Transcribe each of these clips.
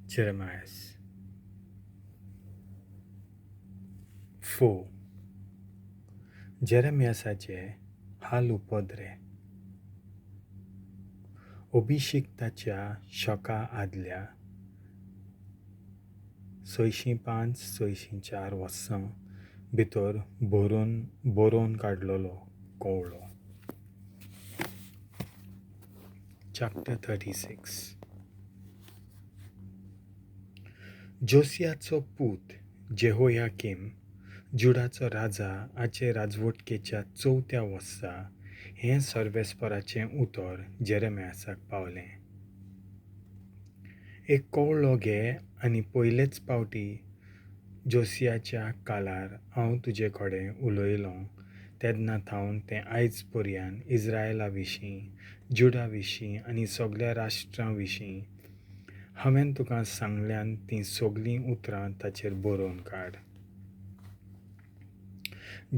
Jeremias. 4. जेरेमियासाचे हाल उपद्रे. अभिशिक्ताच्या शका आदल्या 605-604 वर्सां भितर बरोवन काडलेलो कवळो. Chapter 36. जोसियाचो पूत जेहोयाकीम जुडाचो राजा हाचे राजवटकेच्या चवथ्या वर्सा हें सर्वेस्पराचें उतर जेरेमियासाक पावलें. एक कवळो घे आनी पयलेच पावटी जोसियाच्या कालार हांव तुजे कडेन उलयलों तेन्ना थावन तें आयज पर्यान इस्रायला विशीं, जुडा विशीं आनी सगल्या राष्ट्रां विशीं हांवें तुका सांगल्यान तीं सगलीं उतरां ताचेर बरोवन काड.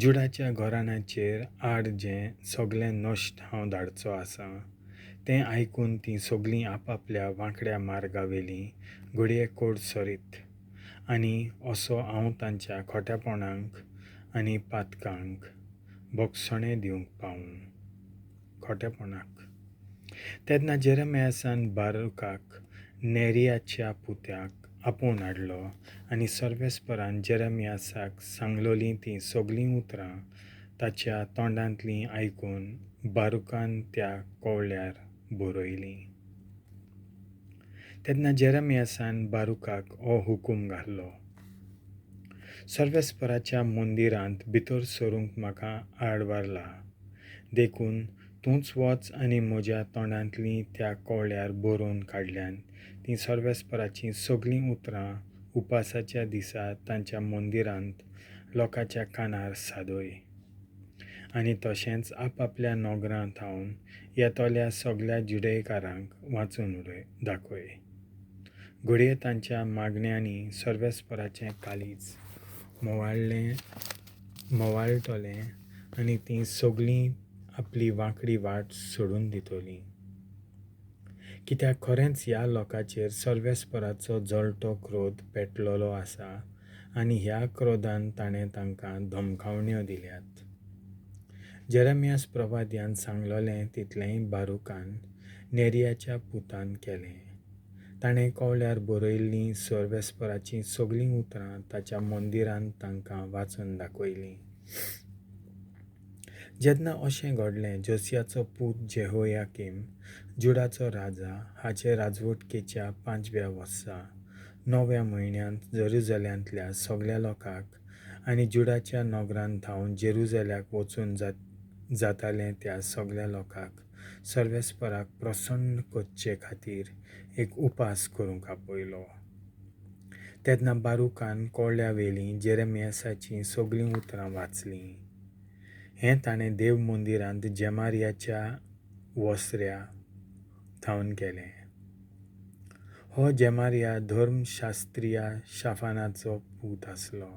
जुडाच्या घराण्याचेर आड जें सगलें नश्ट हांव धाडचो आसा तें आयकून तीं सगलीं आपापल्या वांकड्या मार्गावेलीं घडये कोड सरीत आनी असो हांव तांच्या खोटेपणांक आनी पातकांक भोगसणें दिवंक पावूं. खोटेपणाक. तेन्ना जेरेमियासान बारुकाक नेरियाच्या पुत्याक आपोवन हाडलो आनी सर्वेस्परान जेरेमियासाक सांगलोलीं तीं सगलीं उतरां ताच्या तोंडांतलीं आयकून बारुकान त्या कवळ्यार बरयलीं. तेन्ना जेरेमियासान बारुकाक हो हुकूम घालो, सर्वेस्पराच्या मंदिरांत भितर सरूंक म्हाका आडवारला, देखून तूंच वच आनी म्हज्या तोंडांतलीं त्या कवळ्यार बरोवन काडल्यान तीं सर्वेस्पराचीं सगलीं उतरां उपासाच्या दिसा तांच्या मंदिरांत लोकांच्या कानार सादय आनी तशेंच आपापल्या नगरां थावन येतल्या सगल्या जुडेकारांक वाचून उडय दाखय. घडये तांच्या मागण्यांनी सर्वेस्पराचें काळीज मोवाळटलें आनी तीं सगलीं आपली वांकडी वाट सोडून दितलीं. कित्याक खरेंच ह्या लोकांचेर सर्वेस्पराचो जळटो क्रोध पेटलेलो आसा आनी ह्या क्रोधान ताणें तांकां धमकावण्यो दिल्यात. जेरेमियास प्रवाद्यान सांगलोलें तितलेंय बारुकान नेरियाच्या पुतान केलें. ताणें कवळ्यार बरयल्लीं सर्वेस्पराचीं सगलीं उतरां ताच्या मंदिरांत तांकां वाचून दाखयलीं. जेन्ना अशें घडलें, जोसियाचो पूत जेहोयाकीम जुडाचो राजा हाचे राजवटकेच्या 5व्या वर्सा 9व्या म्हयन्यांत जेरुजाल्यांतल्या सगल्या लोकांक आनी जुडाच्या नगरांत थावन जेरुजाल्याक वचून जातालें त्या सगल्या लोकांक सर्वेस्पराक प्रसन्न करचे खातीर एक उपास करूंक आपयलो. तेन्ना बारुकान कवळ्यावेलीं जेरेमियासाचीं सगलीं उतरां वाचलीं. हें ताणें देव मंदिरांत जेमारियाच्या वसऱ्या थावन केलें. हो जेमारिया धर्मशास्त्रीय शाफानाचो पूत आसलो.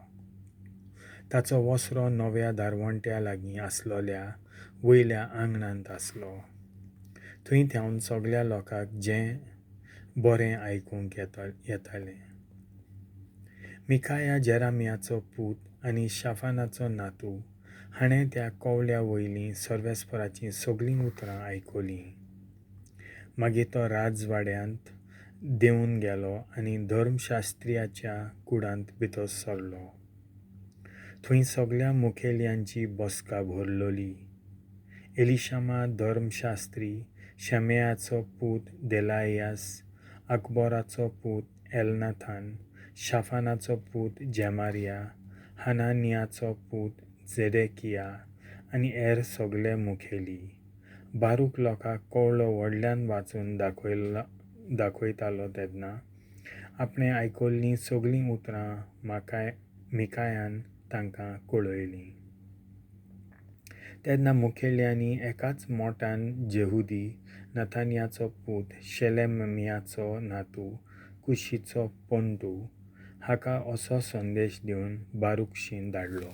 ताचो वसरो नव्या दारवंट्या लागीं आसलोल्या वयल्या आंगणांत आसलो. थंय थावन सगल्या लोकांक जें बरें आयकूंक येतालें. मिकाया जेरामियाचो पूत आनी शाफानाचो नातू हाणें त्या कवळ्या वयलीं सर्वेस्पराचीं सगलीं उतरां आयकलीं. मागीर तो राजवाड्यांत देंवून गेलो आनी धर्मशास्त्रियाच्या कुडांत भितर सरलो. थंय सगल्या मुखेल्यांची बसका भरलोली. एलिशामा धर्मशास्त्री, शमेयाचो पूत देलायास, अकबराचो पूत एलनाथान, शाफानाचो पूत जेमारिया, हनानियाचो पूत झेडेकिया आनी हेर सगले मुखेली. बारूक लोकांक कवळो व्हडल्यान वाचून दाखयतालो तेन्ना आपणें आयकल्लीं सगलीं उतरां मिकायान तांकां कळयलीं. तेन्ना मुखेल्यांनी एकाच मोटान जेहुदी, नथानियाचो पूत शेलेमियाचो नातू कुशीचो पणटू हाका असो संदेश दिवन बारुकशीन धाडलो.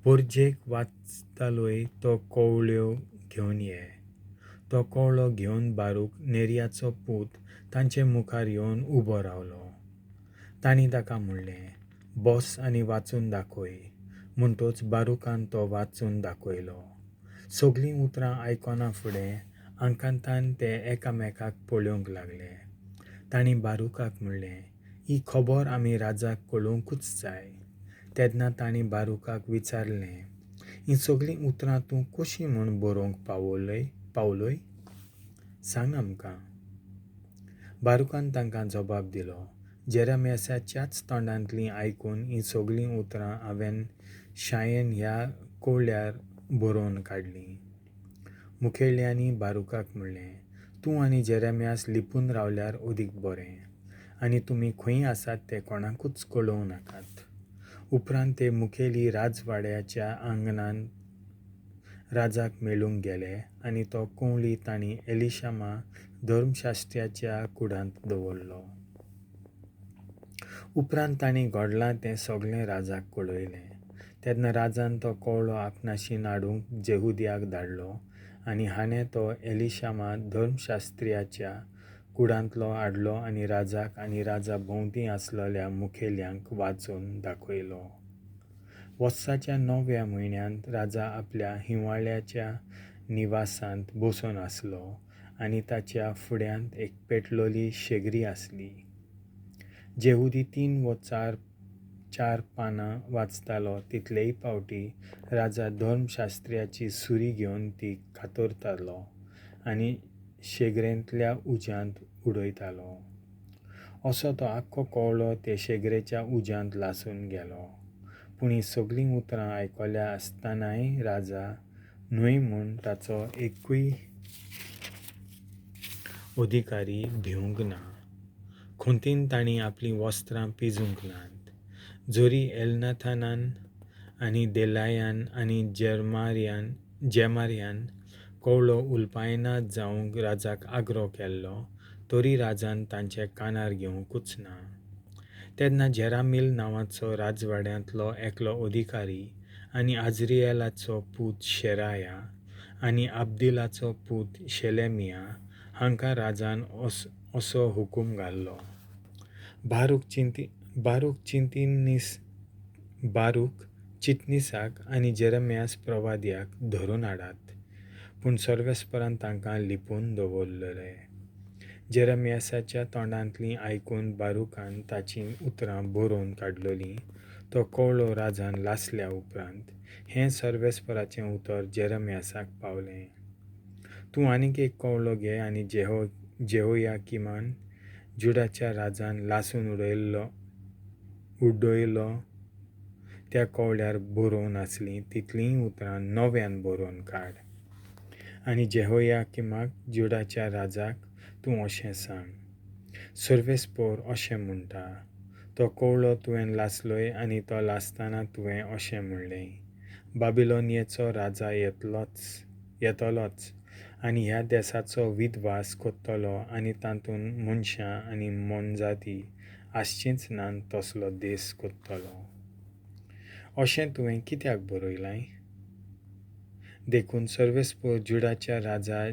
परजेक वाचतालोय तो कवळ्यो घेवन ये. तो कवळो घेवन बारूक नेरियाचो पूत तांचे मुखार येवन उबो रावलो. तांणी ताका म्हणलें, बस आनी वाचून दाखय. म्हणटच बारूकान तो वाचून दाखयलो. सगलीं उतरां आयकना फुडें आकांतान ते एकामेकाक पळोवंक लागले. तांणी बारूकाक म्हणलें, ही खबर आमी राजाक कळोवंकूच जाय. तेन्ना तांणी बारूकाक विचारलें, हीं सगलीं उतरां तूं कशीं म्हूण बरोवंक पावलोय? सांग आमकां. बारूकान तांकां जबाब दिलो, जेरेमियाच्याच तोंडांतलीं आयकून हीं सगलीं उतरां हांवें शायेन ह्या कवळ्यार बरोवन काडलीं. मुखेल्यांनी बारूकाक म्हणलें, तूं आनी जेरेमियास लिपून रावल्यार अदीक बरें, आनी तुमी खंय आसात तें कोणाकूच कळोवं नाकात. उपरांत ते मुखेली राजवाड्याच्या आंगणांत राजाक मेळूंक गेले आनी तो कंवळी तांणी एलिशामा धर्मशास्त्र्याच्या कुडांत दवरलो. उपरांत तांणी घडलां तें सगलें राजाक कळयलें. तेन्ना राजान तो कवळो आपणाशी हाडूंक जेहुदियाक धाडलो आनी हाणें तो एलिशामा धर्मशास्त्र्याच्या कुडांतलो हाडलो आनी राजाक आनी राजा भोंवती आसलेल्या मुखेल्यांक वाचून दाखयलो. वर्साच्या 9व्या म्हयन्यांत राजा आपल्या हिंवाळ्याच्या निवासांत बसून आसलो आनी ताच्या फुड्यांत एक पेटलोली शेगरी आसली. जेहुदी 3 वा 4 पानां वाचतालो तितलेय पावटी राजा धर्मशास्त्र्याची सुरी घेवन ती कातरतालो आनी शेगरेंतल्या उज्यांत उडयतालो. असो तो आख्खो कवळो ते शेगरेच्या उज्यांत लासून गेलो. पूण हीं सगलीं उतरां आयकल्या आसतनाय राजा न्हय म्हूण ताचो एकूय अधिकारी भिवंक ना. खंतीन तांणी आपलीं वस्त्रां पिजूंक नात. जरी एलनाथानान आनी देलायान आनी जेमार्यान कवळो उलपायना जावंक राजाक आग्रो केल्लो, तरी राजान तांचे कानार घेवंकूच ना. तेन्ना जेरामील नांवाचो राजवाड्यांतलो एकलो अधिकारी आनी आजरिएलाचो पूत शेराया आनी अब्दिलाचो पूत शेलेमिया हांकां राजान असो हुकूम घाल्लो, बारूक चिटणिसाक आनी जेरेमियास प्रवाद्याक धरून हाडात. पूण सर्वेस्परान तांकां लिपून दवरलेले. जेरेमियासाच्या तोंडांतलीं आयकून बारूकान ताचीं उतरां बरोवन काडलोलीं. तो कवळो राजान लासल्या उपरांत हें सर्वेस्पराचें उतर जेरेमियासाक पावलें, तूं आनीक एक कवळो घे आनी जेहोयाकिमान जुडाच्या राजान लासून उडयलो त्या कवळ्यार बरोवन आसलीं तितलींय उतरां नव्यान बरोवन काड. आनी जेहोयाकिमाक जुडाच्या राजाक तूं अशें सांग, सर्वेस्पोर अशें म्हणटा, तो कवळो तुवें लासलोय आनी तो लासतना तुवें अशें म्हणलें, बाबिलोनियेचो राजा येतलोच आनी ह्या देसाचो विध्वंस करतलो आनी तातूंत मनशां आनी मोनजाती आसचींच ना तसलो देस करतलो. अशें तुवें कित्याक बरयलां? देखून सर्वेस्पोर जुडाच्या राजा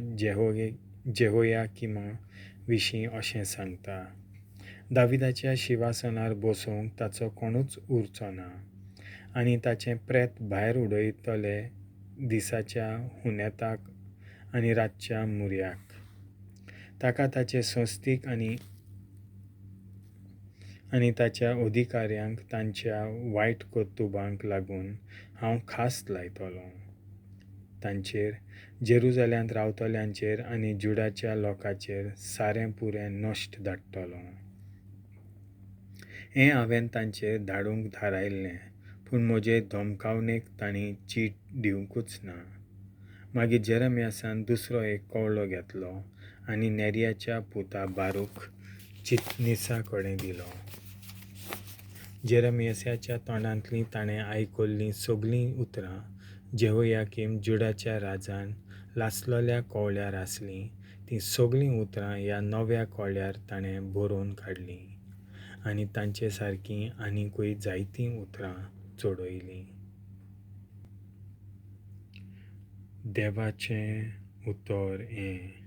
जेहोयाकिमा विशीं अशें सांगता, दाविदाच्या शिंवासनार बसोवंक ताचो कोणूच उरचो ना आनी ताचें प्रेत भायर उडयतले दिसाच्या हुनेताक आनी रातच्या मुर्याक. ताका ताचे संस्थीक आनी ताच्या अधिकाऱ्यांक तांच्या वायट कर्तुबांक लागून हांव खास लायतलों. तांचेर, जेरुजाल्यांत रावतल्यांचेर आनी जुडाच्या लोकांचेर सारें पुरें नश्ट धाडटलो. हें हांवें तांचेर धाडूंक थारायल्लें, पूण म्हजे धमकावणेक तांणी चीट दिवंकूच ना. मागीर जेरेमियासान दुसरो एक कवळो घेतलो आनी नेरियाच्या पुता बारूक चिटणिसा कडेन दिलो. जेरेमियाच्या तोंडांतलीं ताणें आयकल्लीं सगलीं उतरां जेहोयाकीम जुडाच्या राजान लासलेल्या कवळ्यार आसलीं तीं सगलीं उतरां ह्या नव्या कवळ्यार ताणें बरोवन काडलीं आनी तांचे सारकीं आनीकूय जायतीं उतरां चडयलीं. देवाचें उतोर हें.